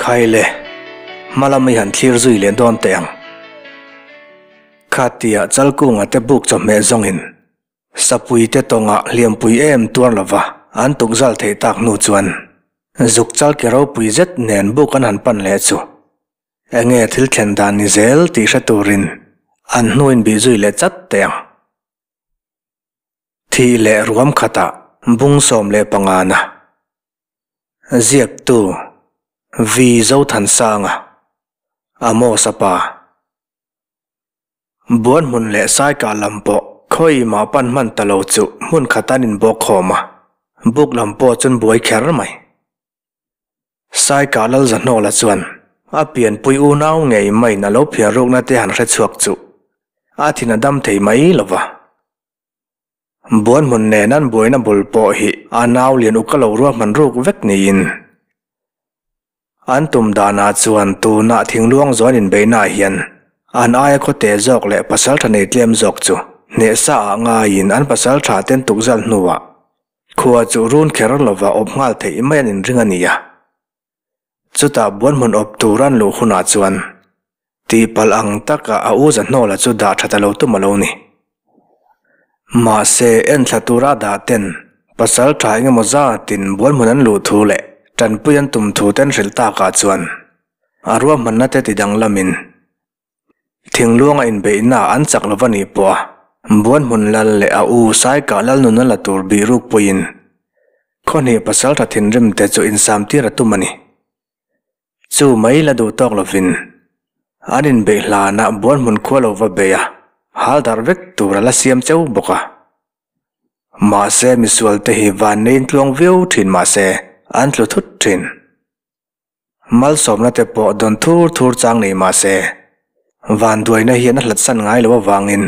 Khaile, hmalam i han thlir zui leh dawn teh ang. Khatia Chalkunga te buk chawhmeh zawngin Sapui te tawngah hliampui em tuar lova an tukzal theih tak hnu chuan zuk chal ke ropui zet nen buk an han pan leh chu enge thil thlen dan ni zel tih hre turin an hnuin bih zui leh chat teh ang. Thih leh ruam khatah bung 15 na ziaktu V Zothansanga Amos-a pa. Buan hmun leh Saikah lam pawh khawi mah pan hman ta lo chu hmun khat an inbawk khawm a, buk lam pawh chuan buai kher mai. Saikah Lalzahnawla chuan a pianpui unau ngei maiin a lo phiar rukna te han hre chhuak chu a thin a dam thei mai lo va. Buan hmun nen an buaina bul pawh hi a nau lian uk a lo ruahman ruk vek niin An tum danah chuan tunah thingluang zawn inbeihnaah hian an aia khawte zawk leh pasaltha nei tlem zawk chu hnehsa ah ngaiin an pasaltha ten tukzal hnuah khua chu run kher lova awp nghal theih mai an inring a ni a. Chutah buanhmun awp tur an luh hunah chuan tihpalh ang taka a u Zahnawla chu dah tha ta lo tum a lo ni. Mahse, enthla tura dah ten pasal tha engemaw zatin bualhmun an luh thu leh tanpui an tum thu ten hrilh takah chuan a ruahmanna te ti danglamin thingluanga inbeihna an chak lova nih pawh a buanhmun lal leh a u Saikah Lalnuna la tur bih rukpuiin khawhnih pasal tha thinrim te chu insamtir a tum a ni. Chu mai la duh tawk lovin an inbeih hlanah buanhmun khua lo va bei a, hal darh vek tur a la siam cheu bawk a. Mahse misual te hi van neiin tluang viau thin mahse an tlu thut thin. Malsawmna te pawh dawn thur thur chang nei mahse vanduaina hian a hlatsan ngai lo avangin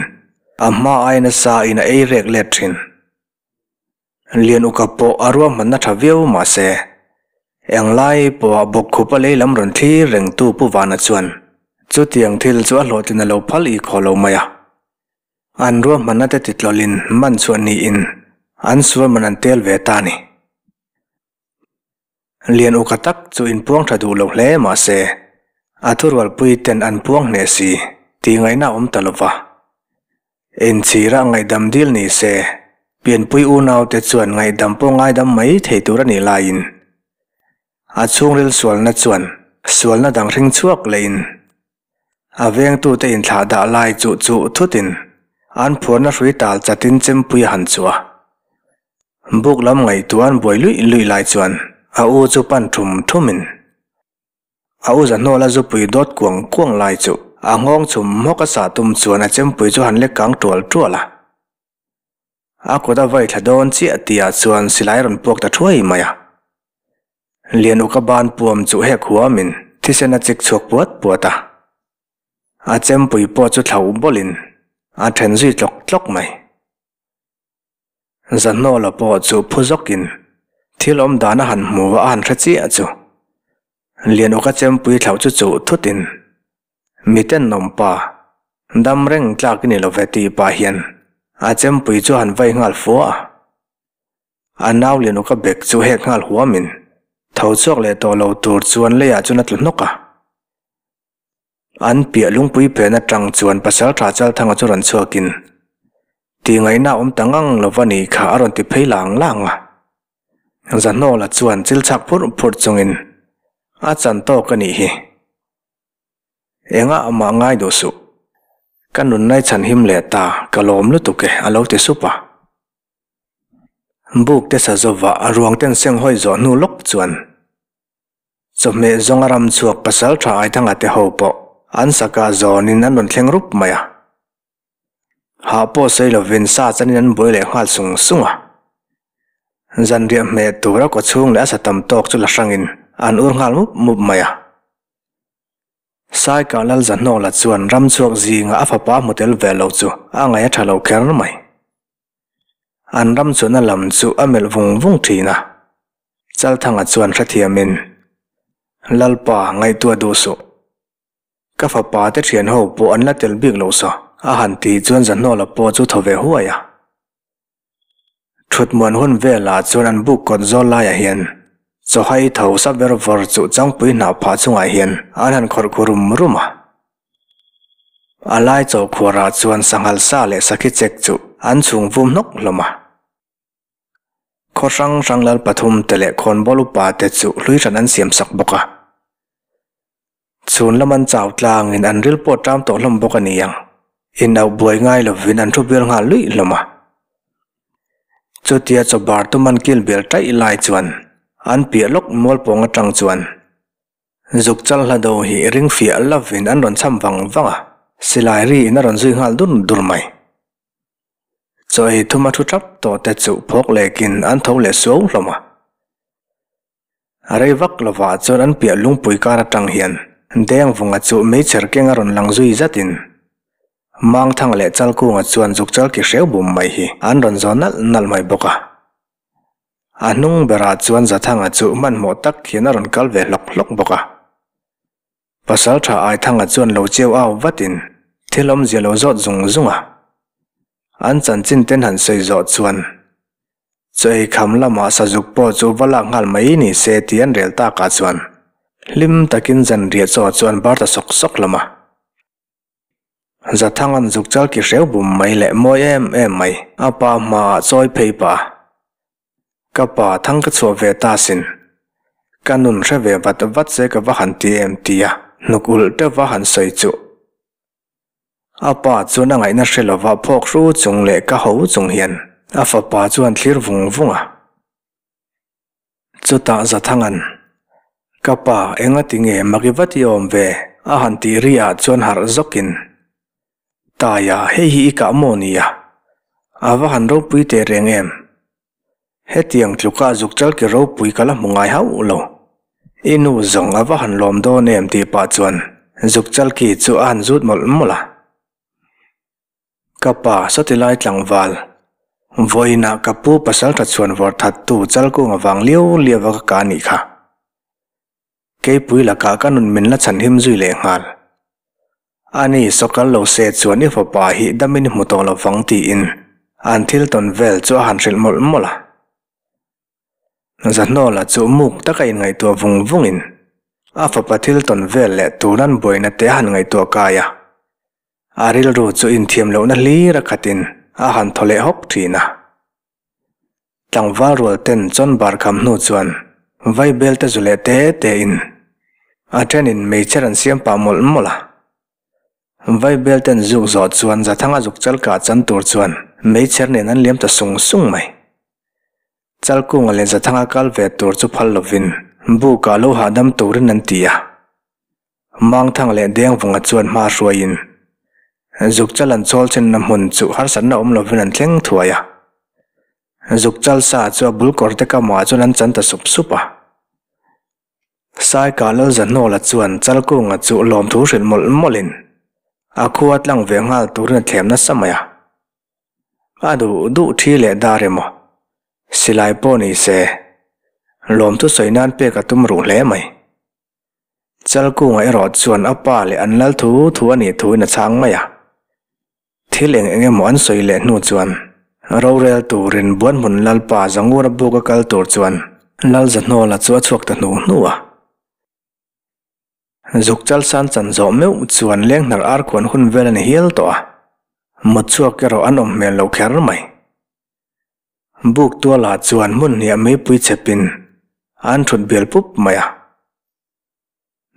a hma aia nasa in a ei rek let thin. Lian uka pawh a ruahmanna tha viau mahse, englai pawha bawkkhupa lei lam rawn thlir rengtu Pu Vana chuan chutiang thil chu a hlawhtlin a lo phal i khaw lo mai a. An ruahmanna te titlawlhin man chhuah niin an sual man an tel ve ta a ni. Lian uka tak chu inpuang tha duh lo hle mahse, a thurualpui ten an puang hneh si tih ngaihna a awm ta lo va. Inchhira ngaihdam dil ni se, pianpui unaute chuan ngaihdam pawh ngaidam mai thei tur a nih laiin a chhungril sualna chuan sualna dang hring chhuak lehin a vengtute inthlah dah lai chuh chuh thutin an phuarna hrui tal chatin chempui a han chhuah. Buk lam ngaihtuah an buai luih luih lai chuan a u chu pan thum thumin A u Zahnawla zupui dawt kuang kuang lai chu a nghawng chhum hmawk a sah tum chuan a chempui chu han lek kang tual tual a. A kut a vai thla dawn chiah tihah chuan silai rawn puak ta thuai mai a. Lian uka ban puam chu hek huamin thisen a chik chhuak puat puat a. A chempui pawh chu thlauh bawlhin a then zui tlawk tlawk mai. Zahnawla pawh chu phu zawkin thil awm dan a han hmu a, a han hre chiah chu. Lianawka chempui thlauh chu chuh thutin, Miten nawmpa, dam reng tlak i ni lo ve tih pah hian a chempui chu a han vai nghal fua a. A nau Lianawka bek chu hek nghal huamin tho chhuak leh tawh lo tur chuan leiah chuan a tlu hnawk a. An piah lungpui phen atang chuan Pasaltha Chalthanga chu rawn chhuakin, Tih ngaihna awm ta ngang lova nih kha a rawn ti phei lang lang a. Zahnawla chuan chil chhak phurh phurh chungin, A chan tawk a nih hi. Engah amah ngai duh suh. Ka nunnai chhan him leh ta, ka lawm lutuk e, a lo ti sup a. Buk te sa zova a ruang ten seng hawi zawh hnu lawk chuan, Chawhmeh zawnga ram chhuak pasal tha Aithanga te ho pawh an saka zawnin an rawn thleng rup mai a. Hah pawh sawi lovin sa chanin an buai leh nghal sung sung a. Zanriah hmeh tura kaw chhung leh a sa tam tawk chu la hrangin an ur nghal mup mup mai a. Saikah Lalzahnawla chuan ram chhuak zinga a fapa hmu tel ve lo chu a ngaih a tha lo kher mai. An ram chuanna lam chu a melh vung vung thin a. Chalthanga chuan hrethiamin, Lalpa, ngaihtuah duh suh. Ka fapa te thian ho pawh an la tel bik lo saw, a han tih chuan Zahnawla pawh chu thaw ve huai a. Thutmuan hun velah chuan an buk kawt zawl laiah hian Chawhai tho sa ber vawr chu changpui hnah phah chungah hian an han khawrh khu rum rum a. A lai chaw khuarah chuan sanghal sa leh sakhi chek chu an chhung vum hnawk hlawm a. Khaw hrang hrang lal pathum te leh khawnbawl upa te chu hlui hran an siam sak bawk a. Chhun lam an chau tlangin an ril pawh ṭam tawh hlawm bawk a ni ang. Inauh buai ngai lovin an thu bial nghal luih hlawm a. Chutia chaw bar tum an kil bel ṭaih lai chuan an piah lawk mual pawng aṭang chuan zuk chal hla do hi ring fiah lovin an rawn cham vang vang a, silai ri in a rawn zui nghal dur dur mai. Chaw ei thum a thu ṭap tawh te chu phawk lekin an tho leh suau hlawm a. A rei vak lovah chuan an piah lungpui kar atang hian Dengvunga chu meichher keng a rawn lang zui zatin Mangthanga leh Chalkunga chuan zuk chal ki hreu bum mai hi an rawn zawn nalh nalh mai bawk a. A hnung berah chuan Zathanga chu hmanhmawh tak hian a rawn kal ve hlawk hlawk bawk a. Pasaltha Aithanga chuan lo chiau au vatin thil awmzia lo zawt zung zung a. An chanchin ten han sawi zawh chuan Chaw ei kham lamah sazuk pawh chu va lak nghal mai ni se tih an rel takah chuan hlim takin zanriah chaw chu an bar ta sawk sawk hlawm a. Zathanga'n zuk chal ki hreu bum mai leh mawi em em mai a pa hmaah chawi phei pah a. Ka pa thang ka chhuah ve ta sin. Ka nun hre ve vat vat se ka va han ti em tia hnuk ulh teuh va han sawi chuh. A pa chuan a ngaihna hre lova phawk hru chung leh ka ho chung hian a fapa chuan thlir vung vung a. Chutah Zathanga'n, Ka pa, engati nge maki vat i awm ve? a han tih ri ah chuan harh zawkin, Taia, hei hi i kah maw nia? A va han ropui teh reng em? Hetiang tluka zuk chalki ropui ka la hmu ngai hauh lo. I nu zawng a va han lawm dawn em tih pah chuan zuk chalki chu a han zut mawlh mawlh a. Ka pa sawti lai tlangval, vawiinah ka pu pasal tha chhuan vawrh thattu chalkunga vang liau liau a ka kah anih kha. Keipui lakah ka nun min la chhan him zui leh nghal. Ani sawkal lo se chuan i fapa hi damin i hmu tawh lo vang tiin an thil tawn vel chu a han hrilh mawlh mawlh a. Zahnawla chu muk taka inngaihtuah vung vungin a fapa thil tawn vel leh tunan buaina te a han ngaihtuah kai a. A rilru chu inthiam lohna hlir a khatin a han thaw leh hawk thin a. Tlangval rual ten chawn bar kham hnu chuan vaibel te zu leh te te in a then in meichher an siam pah mawlh mawlh a. Vaibel ten zuk zawh chuan Zathanga zuk chal kah chan tur chuan meichher nen an liam ta sung sung mai. Chalkunga leh Zathanga kal ve tur chu phal lovin bukah lo hahdam turin an ti a. Mangthang leh Dengvunga chuan hma hruaiin Zukchal an chawl chenna hmun chu harsatna awm lovin an thleng thuai a. Zukchal sa chu a bul kawr te kamah chuan an chan ta sup sup a. Saikah Lalzahnawla chuan Chalkunga chu lawmthu hrilh mawlh mawlhin a khua tlang ve nghal turin a thlem nasa mai a. A duh duh thi leh dar emaw silai pawh ni se lawmthu sawi nan pek a tum ruh hle mai. Chalkunga erawh chuan a pa leh an lal thu thu a nih thuin a chhang mai a. Thil eng eng emaw an sawi leh hnu chuan rorel turin Buanhmun Lalpa Zangura buk a kal tur chuan Lalzahnawla chu a chhuak ta hnu hnu a. Zuk chalsan chan zawh meuh chuan lenghnar ar khuan hun vel a ni hial tawh a, mut chhuak erawh an awm hmel lo kher mai. Buk tualah chuan hmun hniah meipui chhepin an thut bial pup mai a.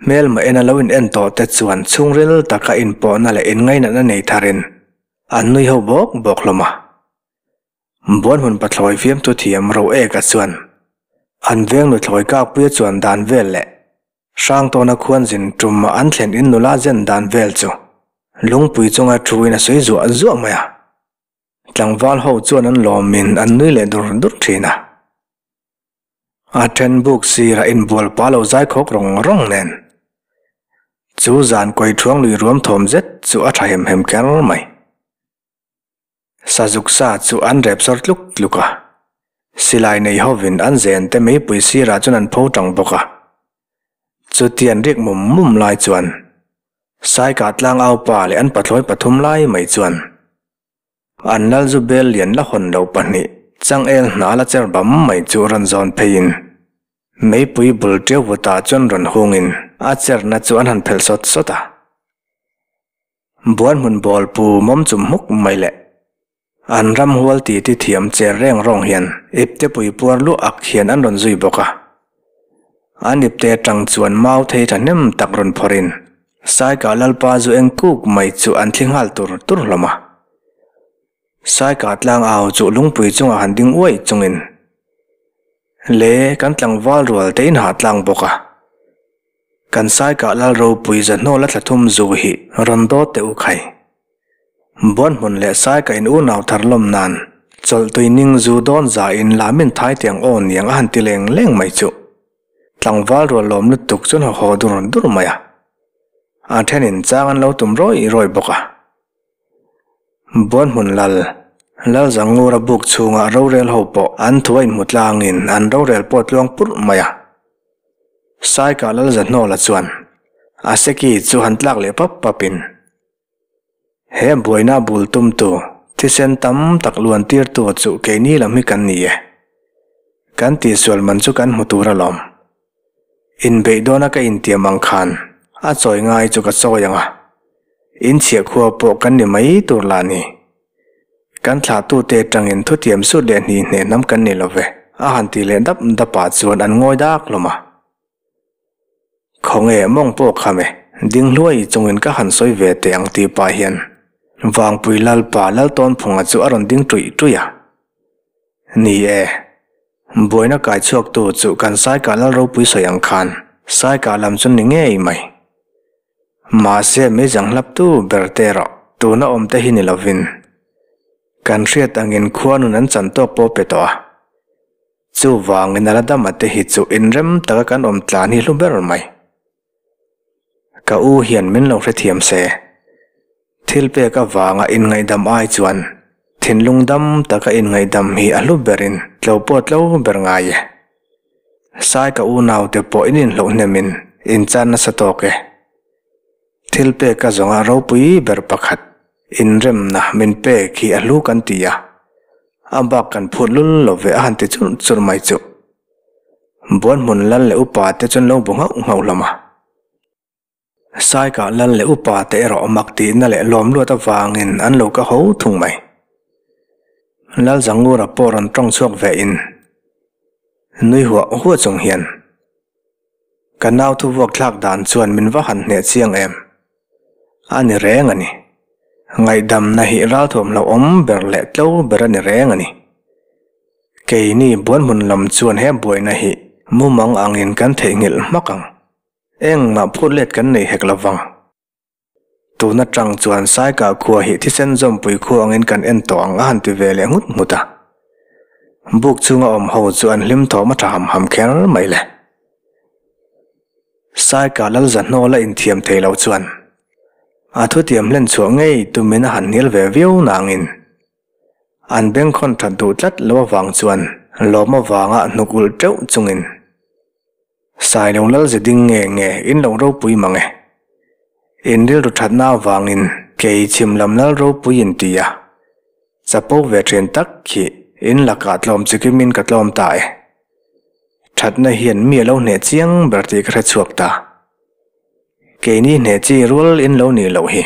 Hmelma ena lo in en tawh te chuan chhungril taka inpawhna leh inngainatna nei tharin an nui ho bawk bawk hlawm a. Buanhmun pathlawi fiamtu thiam ro eka chuan an veng nuthlawi kakpuia chuan dan vel leh Hrangtawna khuan zin tum an thlen in nula zen dan vel chu lungpui chunga thuin a sawi zuah zuah mai a. Tlangval ho chuan an lawmin an nui leh dur dur thin a. A then buk sirah inbual pa lo zai khawk rawng rawng nen. Chu zan kawi thuang lui ruam thawm zet chu a tha hem hem kher mai. Sazuk sa chu an rep sawr tluk tluk a. Silai nei hovin an zen te meipui sirah chuan an pho tang bawk a. Chutian rik mum mum lai chuan Saikah tlangau pa leh an pathlawi pathum lai mai chuan An lal zu bel lian la hawn lo pahnih changel hna la cher bam mai chu rawn zawn pheiin Meipui bul ṭeu vutah chuan rawn hungin a cherna chu an han phelh sawt sawt a. Buanhmun bawl pu mawm chum hmuk mai le. An ram hual ti ti thiam cher reng rawng hian ipte pui puar luah ak hian an rawn zui bawk a. An ipte atang chuan mau thei thahnem tak rawn phawrhin Saikah Lalpa zu eng kuk mai chu an thli nghal tur tur hlawm a. Saikah tlang au chu lungpui chungah han ding uaih chungin le kan tlangval rual te in hah tlang bawk a. Kan Saikah Lal ropui zahnawl a thla thum zu hi rawn dawt teh u khai. Buanhmun leh Saikah in unau thar lawm nan chawlh tui ning zu dawn za in lamin thai tiang aw niang a han ti leng leng mai chuh. Tlangval rual lawm lutuk chuan haw haw dur dur mai a. A thenin chang an lo tum rawih rawih bawk a. Buanhmun lal, Lalzangura buk chhunga rorel ho pawh an thu a inhmu tlangin an rorel pawh tluang purh mai a. Saikah Lalzahnawla chuan a seki chu han tlak leh pap papin, He buaina bul tumtu, thisen tam tak luan tirtu chu keini lam hi kan ni e. Kan tihsual man chu kan hmu tur alawm. Inbeih dawna ka intiam ang khan a chawi ngai chu ka chawi ang a, inchhiah khua pawh kan ni mai tur lah ni. Kan thlahtute atangin thutiam sut leh hni hneh hnam kan ni lo ve, a han ti leh dap dapah chuan an ngawi dak hlawm a. Khawnge mawng pawh kham e, ding hluai chungin ka han sawi ve teh ang tih pah hian Vangpui Lalpa Laltawnphunga chu a rawn ding ṭuih ṭuih a. Ni e, buaina kai chhuaktu chu kan Saikah Lal ropui sawi ang khan Saikah lam chu ni ngei mai. Mahse meizang hlaptu ber te erawh tuna awm te hi ni lovin kan hriat angin khua nun an chan tawk pawh pe tawh a. Chuvangin a la dama te hi chu inrem taka kan awm tlan hi hlu ber mai. Ka u hian min lo hrethiam se. Thil pek avanga inngaihdam ai chuan thinlung dam taka inngaihdam hi a hlu berin tlo pawh tlo ber ngai e. Sai ka unaute pawh in inhloh hnemin in chan nasa tawk e. Thil pek a zawnga ropui ber pakhat inremna min pek hi a hlu kan ti a, a bak kan phut lul lo ve a han ti churh churh mai chuh. Buanhmun lal leh upa te chuan lo bu nghauh nghauh hlawm a. Saikah lal leh upa te erawh mak tihna leh lawm luat avangin an lo ka ho thung mai. Lal Zangura pawh rawn tawng chhuak ve in nui huah huah chung hian, Ka nau thu vuak thlak dan chuan min va han hneh chiang em? A ni reng a ni. Ngaihdamna hi ralthuam hlauhawm ber leh tlo ber a ni reng a ni. Keini buanhmun lam chuan he buaina hi mumang angin kan theihnghilh hmak ang. Engmah phut let kan nei hek lo vang. Tun atang chuan Saikah khua hi thisen zawmpui khua angin kan en tawh ang a han ti ve leh nghut nghut a. Buk chhunga awm ho chu an hlim thawm a tha ham ham kher mai le. Saikah Lalzahnawl a inthiam thei lo chuan a thutiam hlen chhuah ngei tumin a han hnial ve viau nangin an bengkhawn that duh tlat lo avang chuan lawm avanga hnuk ulh teuh chungin Sailo lal ze ding nge nge in lo ropui mang e. In rilru thatna avangin kei chhim lam lal ropui in ti a. Chapo ve thin tak khi in lakah tlawm chikimin ka tlawm ta e. Thatna hian mi a lo hneh chiang ber tih ka hre chhuak ta. Keini hneh chi rual in lo nih loh hi.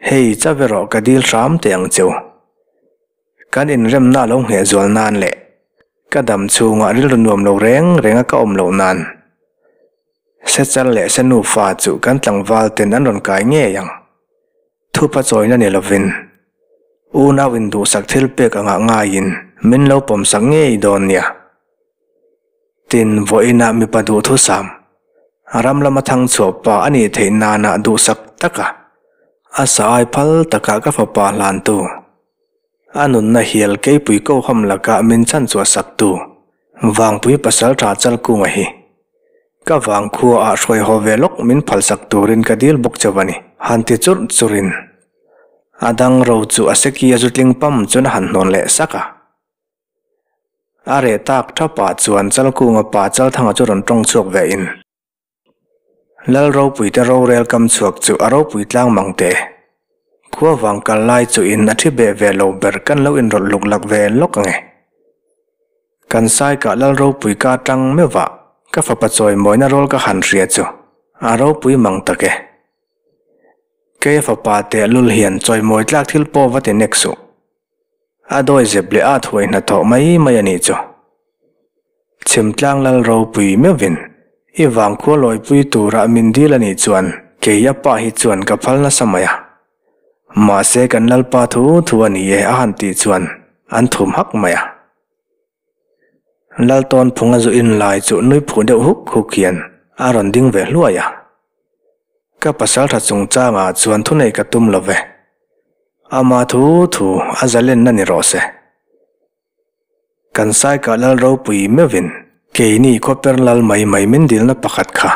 Hei chave rawh ka dil hram teh ang cheu. Kan inremna lo ngheh zual nan leh ka dam chhungah rilru nuam lo reng renga ka awm loh nan Sechal leh Senufa chu kan tlangval ten an rawn kai ngei ang. Thupa chawina ni lovin unau induhsak thil pek angah ngaiin min lo pawmsak ngei dawn nia. Tin, vawiinah mipa duhthusam, ram lama thang chhuah pa a nih theih nana duhsak taka a sa ai phal takah ka fapa hlantu, a nunna hial keipui koham lakah min chhanchhuah saktu Vangpui pasal tha Chalkunga hi ka vangkhua ah hruai haw ve lawk min phalsak turin ka dil bawk chauh a ni. Han ti churh churhin a dang ro chu a seki a zu tling pam chuan a han hnawn leh sak a. A reh tak thapah chuan Chalkunga pa Chalthanga chu rawn tawng chhuak ve in Lal Ropuite rorel kam chhuak chu a ropui tlang mang te. Khua vang kal lai chu in a thi beh ve lo ber kan lo inrawlh luk lak ve lawk ang e. Kan Saikah Lal ropui ka tang meuh a, ka fapa chawimawina rawl ka han hria chu a ropui mang tak e. Kei a fapa tehlul hian chawimawi tlak thil pawh va ti nek suh. A dawi zep leh at huai hnathawh mai mai a nih chu. Chhimtlang Lal ropui meuhvin i vangkhua lawipui tura min dil a nih chuan kei a pa hi chuan ka phal nasa mai a. Mahse kan Lalpa thu thu a ni e a han tih chuan an thum hak mai a. Laltawn phunga zu in lai chu nui phu deuh huk huk hian a rawn ding ve hluai a. Ka pasal tha chungchangah chuan thunei ka tum lo ve. Ama thu thu a zalenna ni rawh se. Kan Saikah Lal ropui meuhin keini khawper lal mai mai min dilna pakhat kha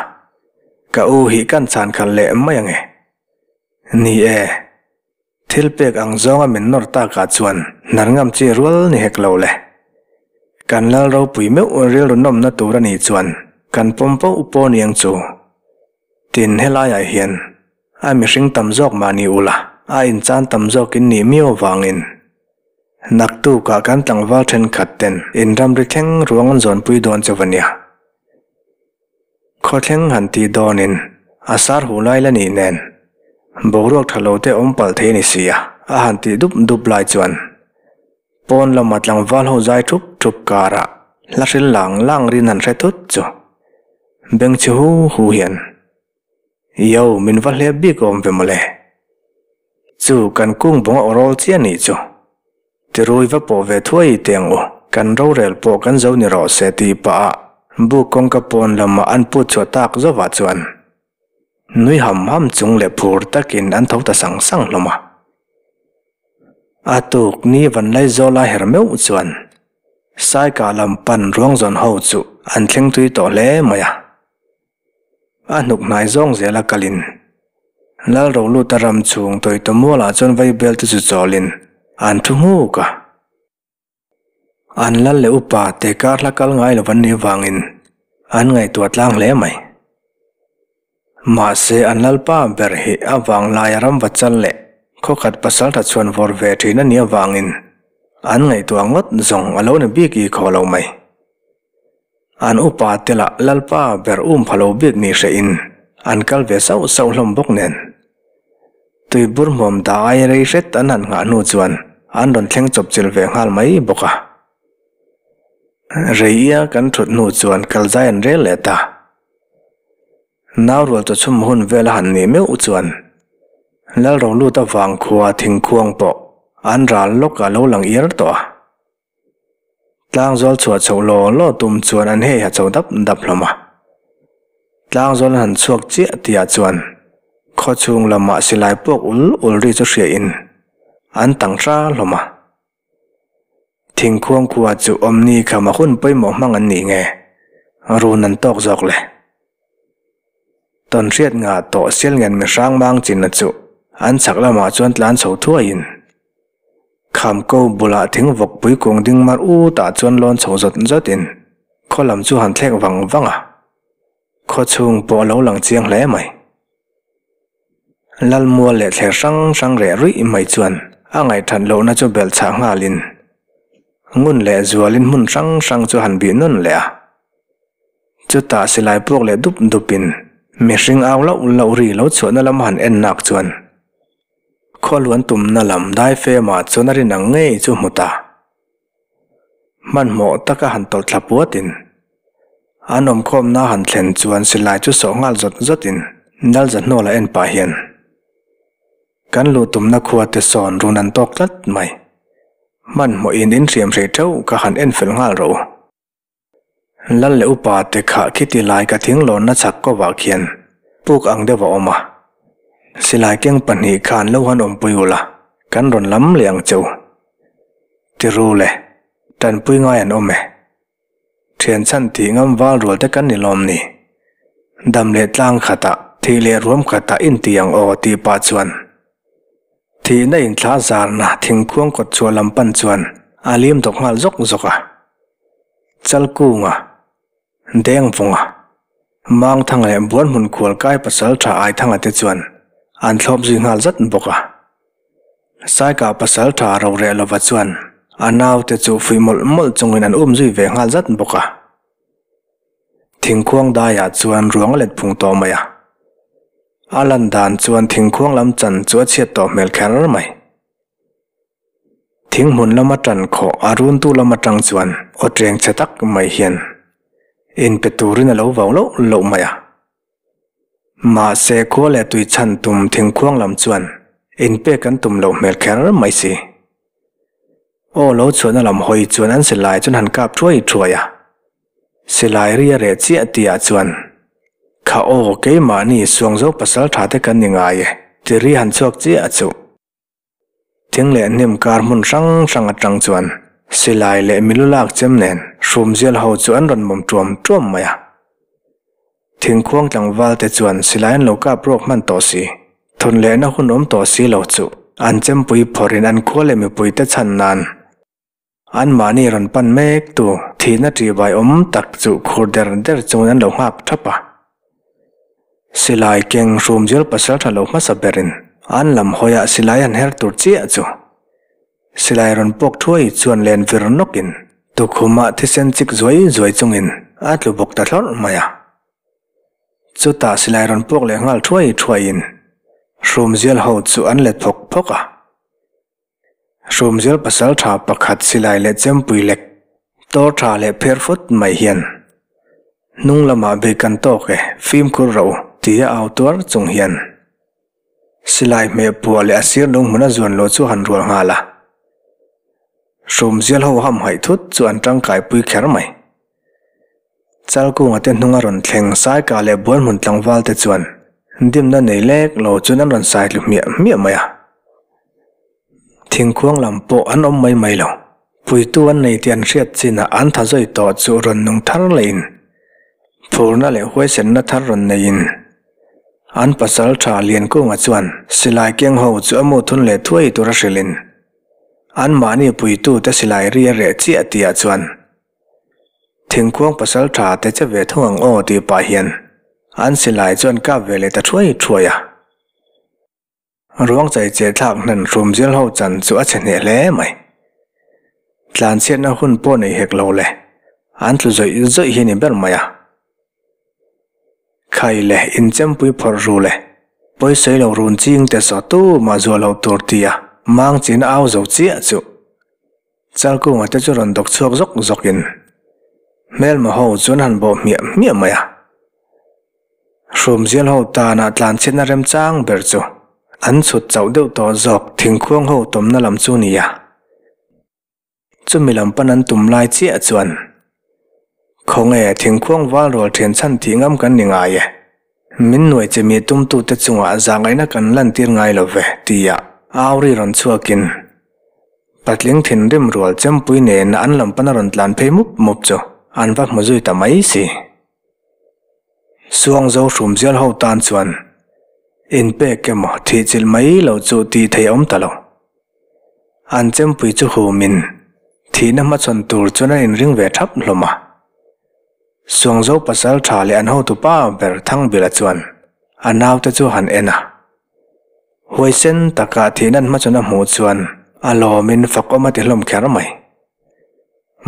ka u hi kan chhan khalh leh mai ange. Ni e, thil pek ang zawnga min nawr takah chuan hnar ngam chi rual ni hek lo le. Kan Lal ropui meuh rilru nawmna tur a nih chuan kan pawm poh pawh niang chu. Tin, helaiah hian a mihring tam zawk mahni ula a inchan tam zawkin nih miau avangin naktukah kan tlangval thenkhat ten in ramri thleng ruang an zawnpui dawn chauh a nia. Khawthleng han tih dawnin a sar huh lai la nih nen boruak tha lo te awm palh thei a ni si a, a han tih dup dup lai chuan pawn lama tlangval ho zai thup thup karah hla hril lang lang rin han hre thut chu. Beng chhe hu hu hian, Yo, min va hlep bik awm ve mawle. Chu kan kung bawng a awrawl chiah nih chu. Tirui va pawh ve thuai teh ang u, kan rorel pawh kan zo ni rawh se tih pah ah buk kawngka pawn lamah an put chhuah tak zovah chuan nui ham ham chung leh phur takin an tho ta sang sang hlawm a. A tuk ni vanlai zawl a her meuh chuan Saikah lam pan ruang zawn ho chu an thleng tui tawh hle mai a. A hnuk hnai zawng zela kalin Lal Roluta ram chhung tawita mualah chuan vaibel te chu chawlin an thu nghuk a. An lal leh upa te kar hla kal ngai lo an nih avangin an ngaihtuah tlang hle mai. Mahse an lalpa ber hi a vanglaia ram va chal leh khawkhat pasaltha chhuan vawr ve thin a nih avangin an ngaihtuah ngawt zawng a lo ni bik i khaw lo mai. An upa te lah lalpa ber um pha lo bik ni hrehin an kal ve sauh sauh hlawm bawk nen. Tuibur hmuam dah ai rei hret an han nghah hnu chuan an rawn thleng chawp chilh ve nghal mai bawk a. Reia kan thut hnu chuan kalzai an rel leh ta. Nau rual chaw chhum hun vel a han nih meuh chuan Lalrolut avang khua thingkhuang pawh an ral lawk a lo lang iar tawh a. Tlangzawl chhuah chhoh law law tum chuan an hei ha chho dap dap hlawm a. Tlangzawl an han chhuak chiah tihah chuan khawchhung lamah silai puak ul ul ri chu hriain an tang hra hlawm a. Thingkhuang khua chu awmni khama hun pawimawh hmang an nih nge? Run an tawk zawk le. Tawnhriat ngah tawh Sialngen mihrang mang chinna chu an chhak lamah chuan tlan chho thuaiin Khamko bulah thing vawkpui kung ding mar utah chuan lawn chho zawt zawtin khaw lam chu han thlek vang vang a, khaw chhung pawh a lo lang chiang hle mai. Lalmual leh thler hrang hrang reh ruih mai chuan a ngaihthat lohna chu belh chhah nghalin ngun leh zualin hmun hrang hrang chu han bih nawn leh a. Chutah silai puak leh dup dupin mihring au lauh lauh ri lo chhuahna lam han en nak chuan khualuan tumna lam daifemah chuan a rin ang ngei chu hmu ta. Hmanhmawh taka han tawlh thla puatin an awmkhawmna han thlen chuan silai chu sawh nghal zawt zawtin Nalza hnawla en pah hian kan luh tumna khua te sawn run an tawk tlat mai. Hmanhmawhin in hriam hreh theuh ka han en fel nghal rawh u. Lal leh upa te kha khiti lai ka thing lawnna chhak kovah khian puk ang deuh a awm a. Silai keng pahnih khan lo han awmpui ula kan rawn lam leh ang che u. Tiru le, tanpui ngai an awm e. Thian chhan tih ngam val rual te kan ni lawm ni. Dam leh tlang khatah, thih leh ruam khatah inti ang aw tih pah chuan thihna inthla zarna thingkhuang kawt chhuah lam pan chuan a lim dawk nghal zawk zawk a. Chalkunga, Dengvunga, Mangthanga leh Buanhmun khualkai pasaltha Aithanga te chuan an thlawp zui nghal zat bawk a. Saikah pasaltha roreh lova chuan A naute chu fuih mawlh mawlh chungin an um zui ve nghal zat bawk a. Thingkhuang daiah chuan ruang a let phung tawh mai a. A lan dan chuan thingkhuang lam chan chu a chhiat tawh hmel kher mai. Thing hmun lama tan khawh a runtu lam atang chuan aw teng chhe tak mai hian inpe turin a lo vau loh loh mai a. Mahse khua leh tui chhan tum thingkhuang lam chuan inpek an tum loh hmel kher mai si. Aw lo chhuahna lam hawi chuan an silai chuan han kap thuai thuai a. Silai ri a reh chiah tihah chuan, Kha aw, keimahni Suangzo pasal tha te kan ni ngai e, ti ri han chhuak chiah chu. Thing leh hnim kar hmun hrang hrang atang chuan silai leh milu lak chem nen hrumzial ho chu an rawn mawm tuam tuam mai a. Thingkhuang tlangval te chuan silai an lo kap ruak hman tawh si, thun lehna hun awm tawh si lo chu an chempui phawrhin an khua leh mipuite chhan nan anmahni rawn pan mek tu thihna ṭihbai awm tak chu khur der der chungin an lo nghak ṭhap a. Silai keng hrumzial pasal ṭha lo hmasa berin an lam hawiah silai an her tur chiah chu Silai rawn pawk thuai chuan len vir nawkin tukhumah thisen chik zuai zuai chungin a tlu bawk ta thlawrh mai a. Chutah silai rawn pawk leh nghal thuai thuaiin hrumzial ho chu an let phawk phawk a. Hrumzial pasal tha pakhat silai leh chempui lek tawr tha leh pher fut mai hian hnung lamah bei kan tawk e fimkhur ro tia au tuar chung hian Silai hmeh puah leh a sir lung hmun a zuan loh chu han rual nghal a. Hrumzial ho ham haih thut chu an tangkai pui kher mai. Chalkunga te hnung a rawn thleng Saika leh Bualhmun tlangval te chuan dimna nei lek lo chuan an rawn sai tlu hmiah hmiah mai a. Thingkhuang lam pawh an awm mai mai lo. Puitu an nei tih an hriat chinah an tha zawi tawh chu rawn nung thar lehin phurna leh huaisenna thar rawn neiin an pasal tha Liankunga chuan silai keng ho chu a mu thun leh thuai tur a hrilhin anmahni puitute silai ri a reh chiah tihah chuan thingkhuang pasal tha te che ve thung ang aw tih pah hian an silai chu an kap ve leh ta thuai thuai a. Ruang chai che thlak hnan hrum zil ho chan chu a chhe hneh hle mai. Tlanchhiatna hun pawh nei hek lo le, an tlu zawih zawih hi a ni ber mai a. Khai le, inchempui phawrh ru le, pawisawi lo run ching te saw tu mah zuah loh tur tia mang chin a au zo chiah chu. Chalkunga te chu rawn dawk chhuak zawk zawkin hmelma ho chuan han bawh hmiah hmiah mai a. Hrumzial ho tana tlanchhiatna remchang ber chu an chhut chauh deuh tawh zawk thingkhuang ho tawmna lam chu nia. Chumi lam pan an tum lai chiah chuan Khawnge thingkhuang val rual thian chhan tih ngam kan ni ngai e. Min nuai che mi tumtute chungah zahngaihna kan lantir ngai lo ve tia Auri rawn chhuakin Patling thinrim rual chempui nena an lam pana rawn tlan phei mup mup chu an va hmu zui ta mai si. Suangzo hrumzial ho tan chuan inpek emaw thihchilh mai lo chu tih theih a awm ta lo. An chempui chu humin thihna hmachhawn tur chuan an inring ve thap hlawm a. Suangzo pasal tha leh an hotupa ber Thangbila chuan a naute chu han en a. Huaisen taka thihna an hmachhawn a hmuh chuan a lawmin fakawm a ti hlawm kher mai.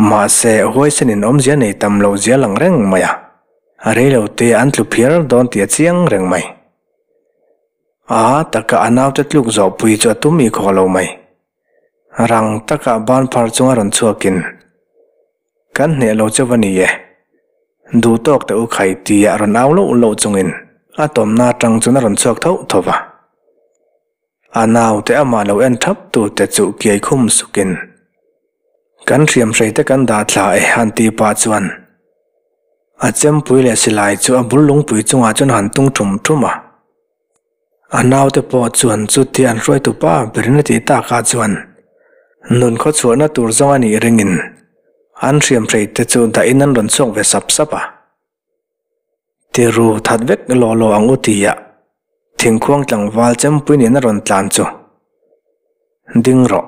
Mahse, huaisenin awmzia nei tam loh zia lang reng mai a, a reilote an tlu phiar dawn tih a chiang reng mai. A taka a naute tluk zawhpui chu a tum i khaw lo mai. Rang taka ban phar chunga rawn chhuakin, Kan hneh lo chauh a ni e. Duh tawk teh u khai tia rawn au loh loh chungin a tawmna atang chuan a rawn chhuak tho tho va. A naute amah lo en thap tute chu kiai khum sukin, Kan hriamhrei te kan dah thla e han tih pah chuan a chempui leh silai chu a bul lungpui chungah chuan han tung thum thum a. A naute pawh chuan chuti an hruaitu pa berin a tih takah chuan nun khawchhuahna tur zawng a nih ringin an hriamhrei te chu dahin an rawn chhuak ve sap sap a. Tiru that vek law law ang u tia thingkhuang tlangval chempui nen a rawn tlan chu ding rawh.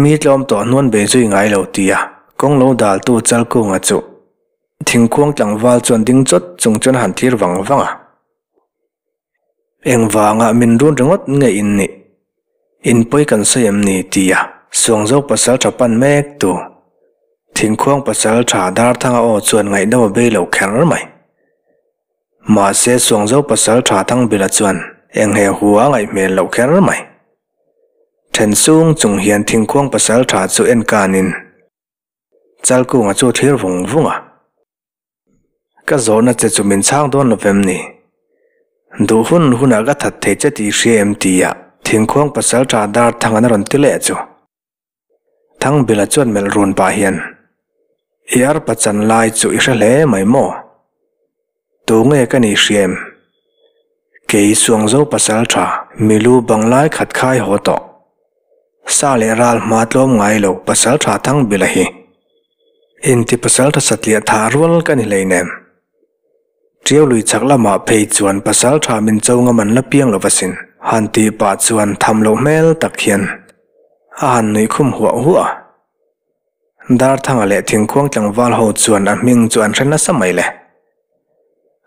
Mi tlawm tawh hnuan bei zui ngai lo tia kawng lo daltu Chalkunga chu thingkhuang tlangval chuan ding chawt chung chuan a han thlir vang vang a. Engvanga min run ringawt nge in nih? In pawi kan sawi em ni? tia. Suangzo pasalṭha pan mek tu Thingkhuang pasalṭha Darthanga aw chuan ngaihdam a bei lo kher mai. Mahse Suangzo pasalṭha Thangbila chuan eng he hu a ngaih hmel loh kher mai. Then sung chung hian Thingkhuang pasalṭha chu en kanin Chalkunga chu a thlir vung vung a. Ka zawhna che chu min chhang dawn lo vem ni? Duh hun hunah ka that thei che tih hria em tia thingkhuang pasal tha dar thang an rawn ti leh chu. Thangbila chuan melh run pah hian, I arpa chan lai chu i hre hle mai maw? Tu nge ka nih hria em? Kei Suangzo pasal tha milu bang lai khat khai haw tawh. Sa leh ral hma tlawm ngai lo pasal tha Thangbila hi. Inti pasal tha satliah thah rual ka ni hleinem. Ṭiau lui chak lamah phei chuan pasal tha min cho ngam an la piang lo va sin. Han tih pah chuan tham loh hmel tak hian a han nuih khum huah huah a. Darthanga leh thingkhuang tlangval ho chuan a hming chu an hre nasa mai le.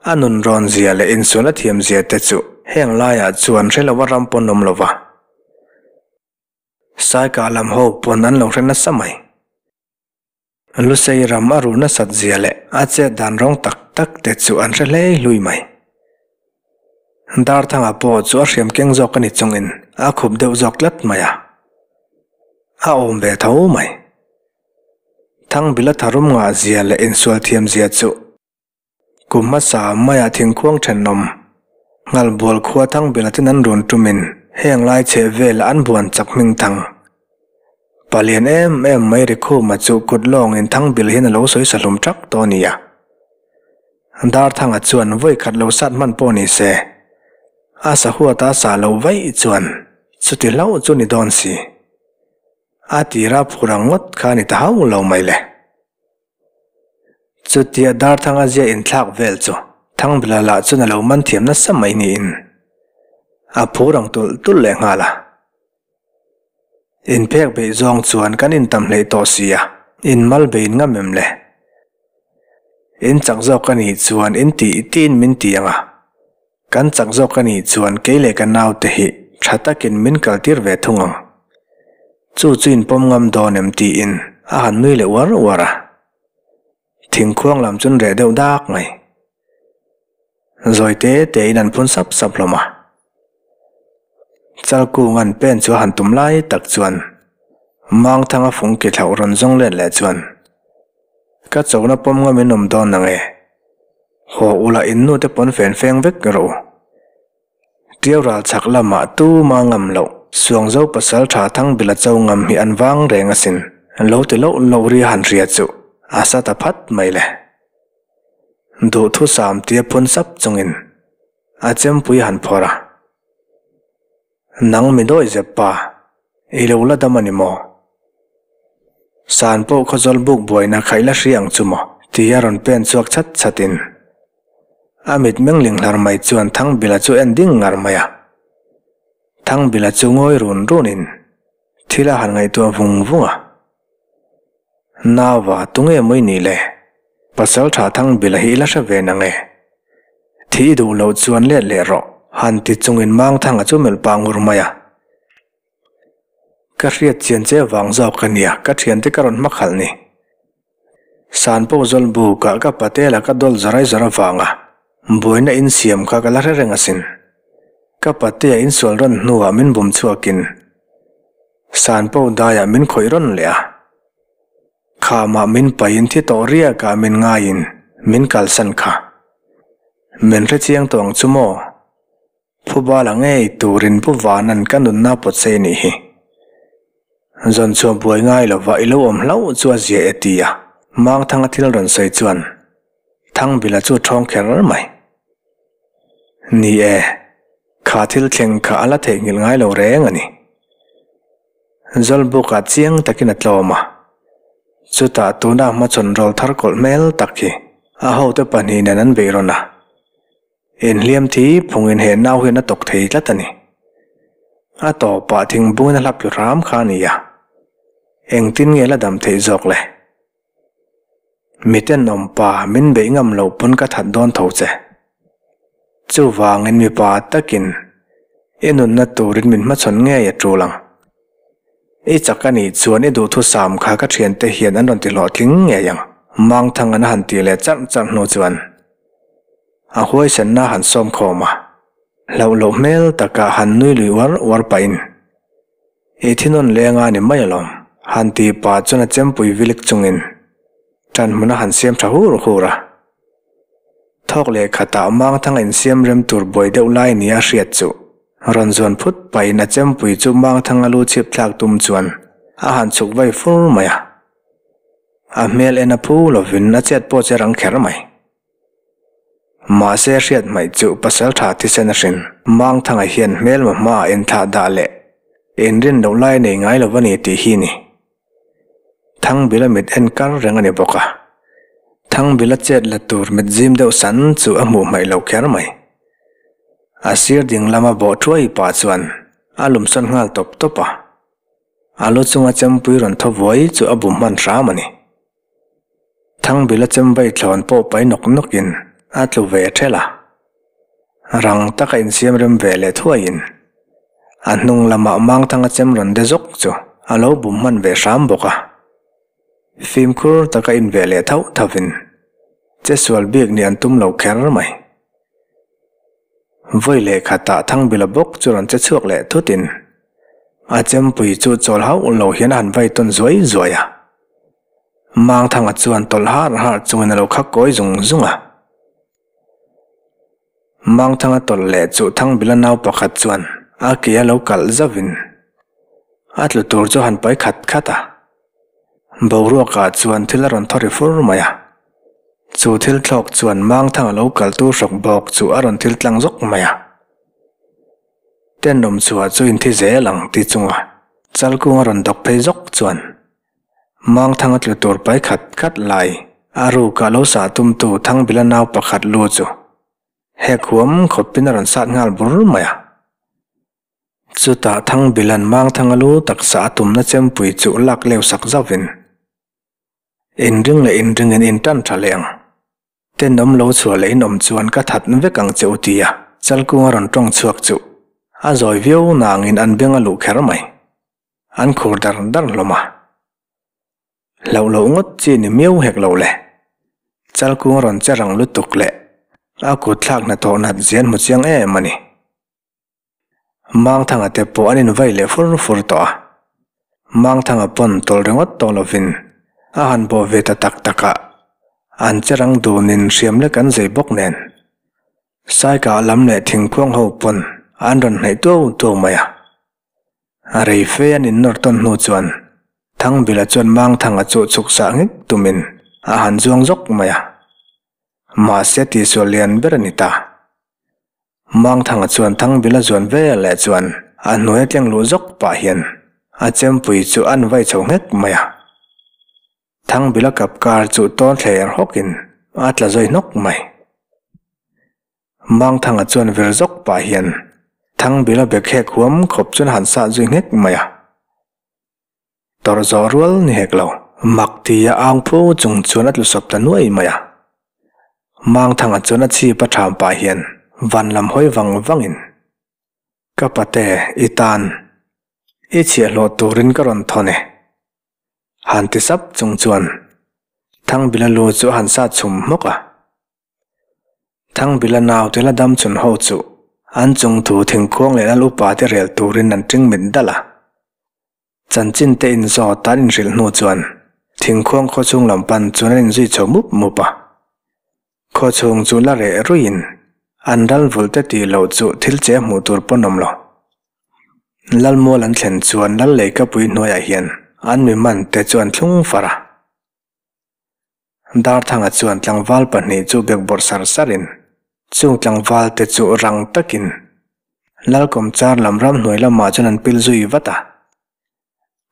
A nun rawn zia leh insual a thiam zia te chu heng laiah chuan hre lova ram pawn awm lova. Saikah lam ho pawn an lo hre nasa mai. Lusei ram a ruh nasat zia leh a chet dan rawng tak tak te chu an hre hlei hlui mai. Darthanga pawh chu a hriam keng zawk a ni chungin a khup deuh zawk tlat mai a. A awm ve tho mai. Thangbila tharum ngah zia leh insual thiam zia chu kum hmasa maiah thingkhuang thenawm Nghalbual khua Thangbila ten an rawn tumin heng lai chheh velah an buan chak hming thang. Palian em em mai Rikhuma chu kut lawngin Thangbila hian a lo sawi sa hlum thak tawh a nia. Darthanga chuan vawi khat lo sat hman pawh ni se, a sahuata sa lo vaih chuan chuti hlauh chu ni dawn si. A tira phur ang ngawt kha a ni ta hauh lo mai le. Chutia Darthanga zia inthlak vel chu Thangbila lah chuan a lo man thiam nasa mai niin a phur ang tulh tulh leh nghal a. Inphek beih zawng chuan kan intam hleih tawh si a, inmal beih ngam em le? In chak zawk a nih chuan in tih tiin min ti ang a, kan chak zawk a nih chuan kei leh ka naute hi tha takin min kaltir ve thung ang. Chu chu inpawm ngam dawn em tiin a han nui leh uar uar a. Thingkhuang lam chu an reh deuh dak mai. Zawi te tein an phun sap sap hlawm a. Chalkung an pen chu a han tum lai tak chuan Mangthanga fung ki thlauh rawn zawng let leh chuan, Ka chona pawm ngam in awm dawn ang e. Haw ula in nu te pawn fen feng vek rawh u. Ṭiau ral chhak lamah tuma ngam loh Suangzo pasal tha Thangbila cho ngam hi an vang reng asin. Lo ti loh loh ri a han hria chu a sa ta phat mai le. Duhthusam tia phun sap chungin a chempui a han phawrh a. Nang mi dawi zep pa, i lo la dam a ni maw? San pawh khawzawl buk buaina kha i la hria ang chu maw? Tia rawn pen chhuak chhat chhatin a mit meng ling hlar mai chuan Thangbila chu en ding ngar mai a. Thangbila chu ngawi run runin thil a han ngaihtuah vung vung a. Nava, tunge mawi ni le? Pasal tha Thangbila hi i la hre ve nang e. Thi i duh loh chuan let leh rawh, han ti chungin Mangthanga chu melh pah ngur mai a. Ka hriat chian che vang zawk ka nia, ka thiante ka rawn hma khalh ni. San pawh zawl bukah ka patela ka dawl zarai zawr avanga buaina insiam kha ka la hre reng asin. Ka patea insual rawn hnuah min bum chhuakin San pawh daiah min khawih rawn leh a. Khamah min paihin thi tawh riakah min ngaiin min kalsan kha. Min hrechiang tawh ang chu maw? Phubala ngei turin Pu Vanan ka nunna pawt sei anih hi. Zawn chhuah buai ngai lova i lo awm hlauh chu a zia e ti a, Mangthanga thil rawn sawi chuan Thangbila chu a ṭhawng kher mai. Ni e, kha thil thleng kha a la theihnghilh ngai lo reng a ni. Zawlbukah chiang takin a tlawm a, chutah tuna hmachhawn rawl thar kawlh hmel tak hi a hote pahnih nen an beih rawn a. Inhliam thi phungin he nau hian a tawk thei tlat a ni. A tawpah thingbungin a hlap tlu hram kha a ni a, engtin nge la dam theih zawk le? Miten awmpa min beih ngam loh pawn ka that dawn tho che. Chuvangin mipa takin i nunna turin min hmachhawn ngei a tul ang. I chak a nih chuan i duhthusam kha ka thiante hian an rawn ti hlawhtling ngei ang, Mangthang an han ti leh charh charh hnu chuan a huaisenna han sawm khawm a, hlauh loh hmel taka han nui lui uar uar pahin I thinawn leng a ni mai alawm, han ti pah chuan a chempui vilik chungin ṭan hmun a han siam ṭha hur hur a. Thawk leh khatah Mangthanga insiam rem tur buai deuh lai nia hriat chu rawn zuan phut pahin a chempui chu Mangthanga lu chhip thlak tum chuan a han chhuk vai fur mai a. A hmel en a phu lovin a chet pawh che rang kher mai. Mahse hriat hmaih chu pasal tha thisen a hrin. Mangthanga hian hmelma hmaah inthlah dah leh inrin loh lai nei ngai lo a ni tih hi ni. Thangbila mit en kar reng a ni bawk a. Thangbila chet la tur mit zim deuh san chu a hmuh hmaih lo kher mai. A sir ding lama bawh thuai pah chuan a lumsawn nghal tawp tawp a. A lu chunga chempui rawn thaw vuai chu a bu hman hram a ni. Thangbila chembai thlawn pawh pai nawk nawkin a tlu ve ṭhelh a. Rang taka insiam rem ve leh thuaiin a hnung lamah Mangthanga chem rawn de zawk chu a lo bum hman ve hram bawk a. Fimkhur taka in ve leh thauh thauhin che sual bik nih an tum lo kher mai. Vawi leh khatah Thangbila bawk chu rawn che chhuak leh thutin a chempui chu chawl hauh lo hian a han vai tawn zuai zuai a. Mangthanga chuan tawlh har har chungin a lo khak kawi zung zung a. Mangthanga tawlh leh chu Thangbila nau pakhat chuan a ke a lo kalh zauhin a tlu tur chu a han pai khat khat a. Boruakah chuan thil a rawn thaw ri fur mai a. Chu thil thlawk chuan Mangthanga lo kaltu hrawk bawk chu a rawn thil tlang zawk mai a. Tenawm chhuah chu inthi zel ang ti chunga Chalkunga rawn dawk phei zawk chuan Mangthanga tlu tur pai khat khat lai a rukah lo sah tumtu Thangbila nau pakhat lu chu hek huam khawpin a rawn sat nghal bur mai a. Chutah Thangbila'n Mangthanga lu taksa a tumna chempui chu lak leu sak zauhin, Inring leh inringin in tan tha leh ang. Tenawm lo chhuah leh inawm chuan ka that vek ang che u tia Chalkunga rawn tawng chhuak chu a zawi viau nangin an beng a luh kher mai. An khur dar dar hlawm a. Hlauh loh ngawt chi ni miau hek lo le. Chalkung a rawn che rang lutuk leh a kut thlak hnathawh nat zian hmu chiang em a ni. Mangthanga te pawh an invai leh fur fur tawh a. Mangthanga pawn tawlh ringawt tawh lovin a han bawh ve ta tak tak a, an che rang dunin hriam lek an zei bawk nen. Saikah lam leh thingkhuang ho pawn an rawn hnaih tuau tuau mai a. A rei fe an innawr tawn hnu chuan Thangbila chuan Mangthanga chu chhuk sah ngik tumin a han zuang zawk mai a. Mahse tihsual lian ber a ni ta. Mangthanga chuan Thangbila zuan ve leh chuan a hnuai a tleng luh zawk pah hian a chempui chu an vai chho nghek mai a. Thangbila kap kar chu tawn thler hawkin a tla zawi hnawk mai. Mangthanga chuan vir zawk pah hian Thangbila bek hek huam khawp chuan a han sah zui nghek mai a. Tawrh zawh rual ni hek lo. Mak tia ang phu chung chuan a tlu sawp ta nuai mai a. Mangthanga chuan a chhip a tham pah hian van lam hawi vang vangin, Ka pate, i tan. I chhiahhlawh turin ka rawn thawn e. Han ti sap chung chuan Thangbila lu chu a han sat chhum hmawk a. Thangbila naute la dam chhun ho chu an chung thu thingkhuang leh lal upa te rel turin an ṭing mit dalh a. Chanchin te inzawt an inhrilh hnu chuan thingkhuang khawchhung lam pan chuan an inzui chho mup mup a. Khawchhung chu la reh ruiin an ral vulh te tih loh chu thil che hmuh tur pawn awm lo. Lalmual an thlen chuan lal leikapui hnuaiah hian an mi man te chu an thlung far a. Darthanga chuan tlangval pahnih chu bekbawrh sar sarin chung tlangval te chu rang takin Lalkawmchar lam ramhnuai lamah chuan an pil zui vat a.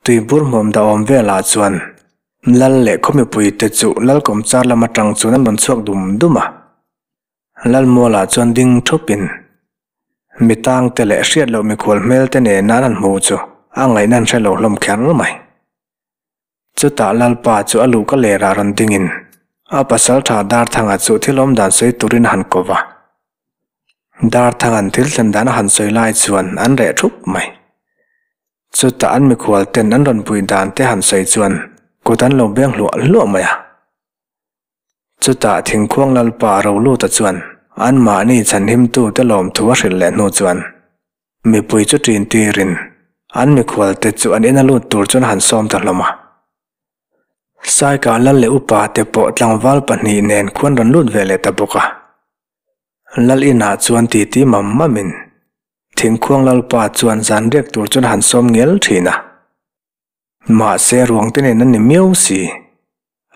Tuibur hmuam dahawm velah chuan Lal leh khaw mipui te chu Lalkawmchar lam atang chuan an rawn chhuak dum dum a. Lalmualah chuan ding thupin mi tangte leh hriat loh mikhual hmel te nena an han hmuh chu a ngaihna an hre lo hlawm kher mai. Chutah Lalpa chu a luhka lerah rawn dingin a pasaltha Darthanga chu thil awm dan sawi turin a han ko va. Darthanga'n thil thlen dan a han sawi lai chuan an reh thup mai. Chutah an mikhual ten an rawn pui dan te han sawi chuan kut an lo beng hluah hluah mai a. Chutah thingkhuang lalpa Roluta chuan anmahni chhanhimtu te lawmthu a hrilh leh hnu chuan mipui chu ṭin tirin an mikhual te chu an ina lut tur chuan a han sawm ta hlawm a. Saikah lal leh upa te pawh tlangval pahnih nen khuan rawn lut ve leh ta bawk a. Lal inah chuan titi mam mamin Thingkhuang lalpa chuan zan riak tur chuan a han sawm ngel thin a. Mahse ruang te nen an ni miau si.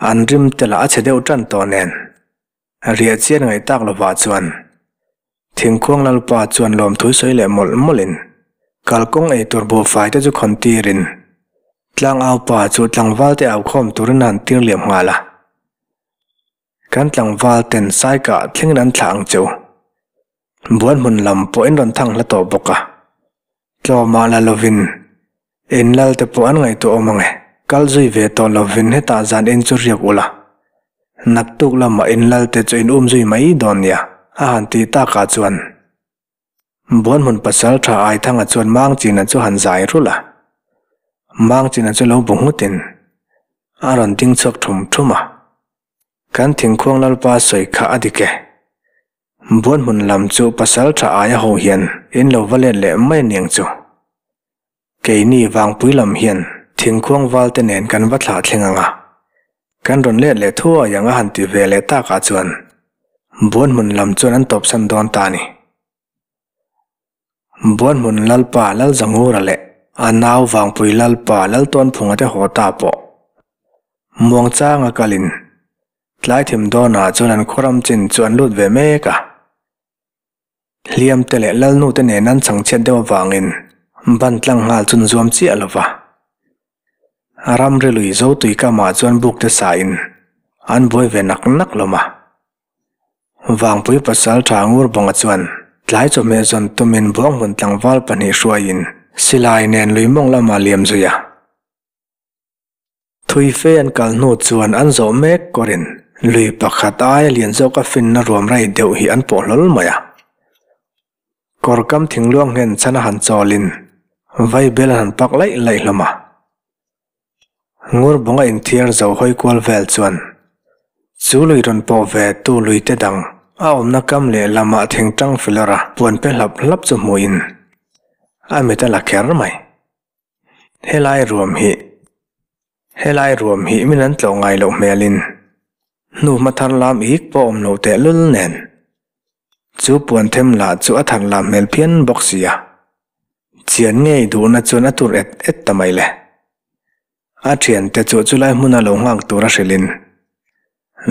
An rim te lah a chhe deuh tan tawh nen. Riah chian ngaih tak lovah chuan Thingkhuang lalpa chuan lawmthui sawi leh mawlh mawlhin kalkawng ei tur buhfai te chu khawn tirin tlangau pa chu tlangval te au khawm turin a han tir liam nghal a. Kan tlangval ten saikah thlengin an thlah ang che u. Buan hmun lam pawh in rawn thang hla tawh bawk a, tlawmah la lovin in lal te pawh an ngaihtuah awm ang e, kal zui ve tawh lovin hetah zan in chu riak ula, naktuk lamah in lal te chu in um zui mai dawn nia a han tih takah chuan Buan hmun pasal tha Aithanga chuan Mangchina chu han zai rulh a, Mangchina chu lo bu nghutin a rawn ding chhuak thum thum a, Kan thingkhuang lalpa sawi kha a dik e. Buan hmun lam chu pasal tha aia ho hian in lo va let leh mai aniang chu. Keini vangpui lam hian thingkhuang val te nen kan va thlah thleng ang a. Kan rawn let leh thuai ang a han ti ve leh takah chuan buan hmun lam chuan an tawpsan dawn ta a ni. Buan hmun Lalpa Lalzangura leh a nau Vangpui Lalpa Laltawnphunga te haw ta pawh muangchanga kalin Tlai thim dawnah chuan an khuaram chin chu an lut ve mek a. Hliam te leh Lalnu te nen an chhangchhiat deuh avangin ban tlang nghal chun zuam chiah lo va. Ramri lui zo tui kamah chuan buk te sain an buai ve nak nak hlawm a. Vangpui pasal tha ngur bawnga chuan tlai chawhmeh zawn tumin buanghmun tlangval pahnih hruaiin silai nen lui mawng lamah liam zui a. Thui fe an kal hnu chuan an zawh mek kawrin lui pakhat aia lian zawka finna ruam rai deuh hi an pawh hlawl mai a. Kawr kam thingluang nghen chhan a han chawlin vaibel an han pak laih laih hlawm a. Ngurbawnga inthiar zo hawi kual vel chuan chu lui rawn pawh ve tu lui te dang a awmna kam leh lamah thingtang filawr a puan pe hlap hlap chu hmuhin a mit a la kher mai. Helai ruam hi Helai ruam hi min an tlawh ngai loh hmelin hnu hma thar lam ik pawh awm loh teh lul nen chu puan them lah chu a thar lam hmel phian bawk si a, chian ngei duhna chuan a tur et et ta mai le. A thiante chu chulai hmuna lo nghak tur a hrilhin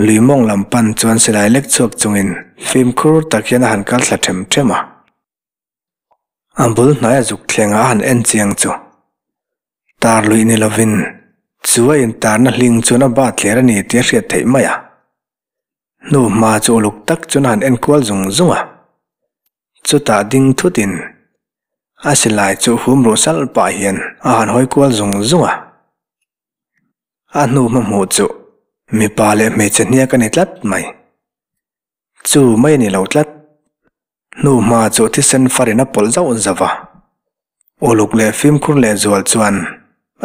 lui mawng lam pan chuan silai lek chhuak chungin fimkhur tak hian a han kal thla them them a. A bul hnaia zuk thlengah a han en chiang chu. Tar luih ni lovin chu a intarna hling chuan a bat thler a ni tih a hriat theih mai a. Hnu hma chu uluk tak chuan a han en kual zung zung a. Chutah ding thutin a silai chu hum ruh salh pah hian a han hawi kual zung zung a. A hnu hma hmuh chu mipa leh hmeichhe hniak a ni tlat mai. Chu mai a ni lo tlat. Hnu hma chu thisen farin a pawlh zauh zauh a. Uluk leh fimkhur leh zual chuan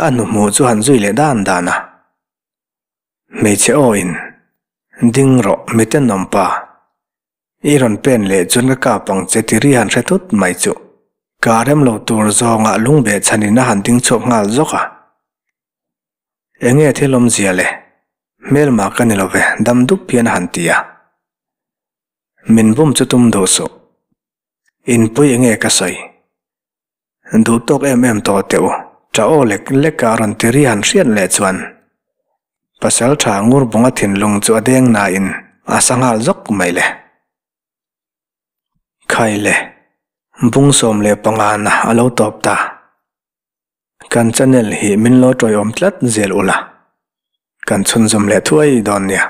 a hnuhmuh chu han zui leh dan dan a. Hmeichhe aw in, Ding rawh miten awm pa. I rawn pen leh chuan ka kap ang che ti ri han hre thut mai chu. Ka rem lo tur zawngah lungbeh chhanin a han ding chhuak nghal zawk a. Enge thil awmzia le? Hmelma ka ni lo ve, dam dup hian a han ti a. Min bum chu tum duh suh. Inpui enge ka sawi? Duh tawk em em tawh teh u, ṭah aw lek lek a rawn ti ri han hriat leh chuan pasal ṭha Ngurbawnga thinlung chu a deng nain a sa nghal zawk mai le. Khai le, bung 15 na a lo tawp ta. Kan channel hi min lo tawiawm tlat zel ula, kan chhunzawm leh thuai dawn nia.